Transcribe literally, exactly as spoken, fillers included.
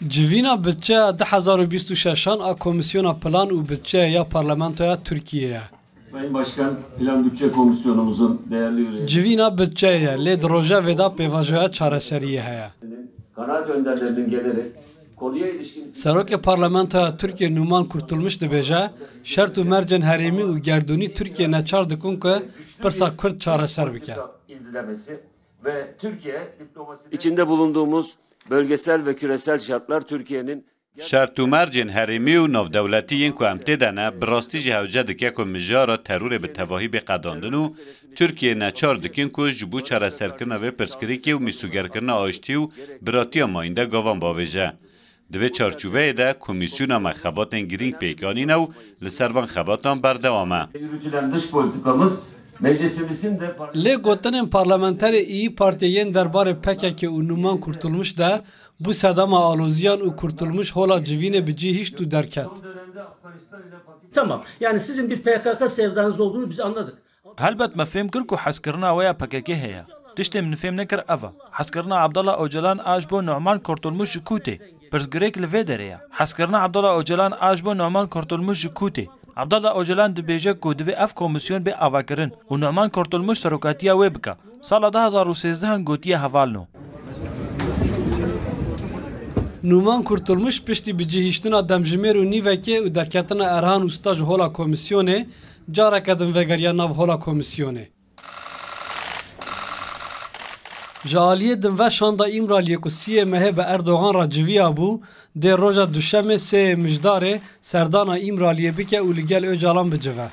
Civîna budçeya du hezar û bîst û şeşan a Komîsyona Plan û Budçeyê ya Parlamentoya Tirkiyê ye. Sayın Başkan, Plan Bütçe Komisyonumuzun değerli üyeleri. Civîna budçeyê ye, lê di rojevê de pêvajoya çareseriyê heye. Kanaat önderlerinin gelerek konuya ilişkin Serokê Parlamentoya Tirkiyê Numan Kurtulmuş dibêje, şert û mercên herêmî û gerdûnî Tirkiye neçar dikin ku pirsa Kurd çareser bike. İzlemesi ve Türkiye diplomasi İçinde bulunduğumuz bölgesel ve küresel şartlar Türkiye'nin Şert û mercên herêmî û navdewletî yên ku em tê de ne, bi rastî jî hewce dike ku mijara terorê bi tevahî bê qedandin û Tirkiyê neçar dikin ku ji bo çareserkirina vê pirsgirêkê û mîsogerkirina aştî û biratiya mayînde gavan bavêje. Di vê çarçoveyê de komîsyona me xebatên girîng pêk anîne û li ser van xebatan berdewam e. Yürütülen dış politikamız meclisimizin de Lê gotinên parlamenterê İYİ Partiyê yên derbarê P K K û Numan Kurtulmuş de bû sedema aloziyan û Kurtulmuş hola civînê bi cî hişt û derket. Tamam. Yani sizin bir P K K sevdanız olduğunu biz anladık. Helbet me fêm kir ku hezkirina we ya P K K heye. Tiştê min fêm nekir ev e. Hezkirina Abdullah Ocalan a ji bo Numan Kurtulmuş ji ku tê? Pirsgirêk li vê derê ye. Hezkirina Abdullah Ocalan a ji bo Numan Kurtulmuş ji ku tê? Abdullah Ocalan dibêje ku divê ev komîsyon bê avakirin û Numan Kurtulmuş serokatiya wê bike. Sala du hezar û sêzdeh gotiye hevalno. Numan Kurtulmuş piştî bi cihiştina demjimêr û nîvekê û derketina Erhan Usta ji hola komîsyonê, careke din vegeriya nav hola komîsyonê. Ji aliyê din ve şanda Îmraliyê ku siyê mehê bi Erdogan re civiya bû, dê roja Duşemê sê Mijdarê serdana Îmraliyê bike û li gel Ocalan bicive.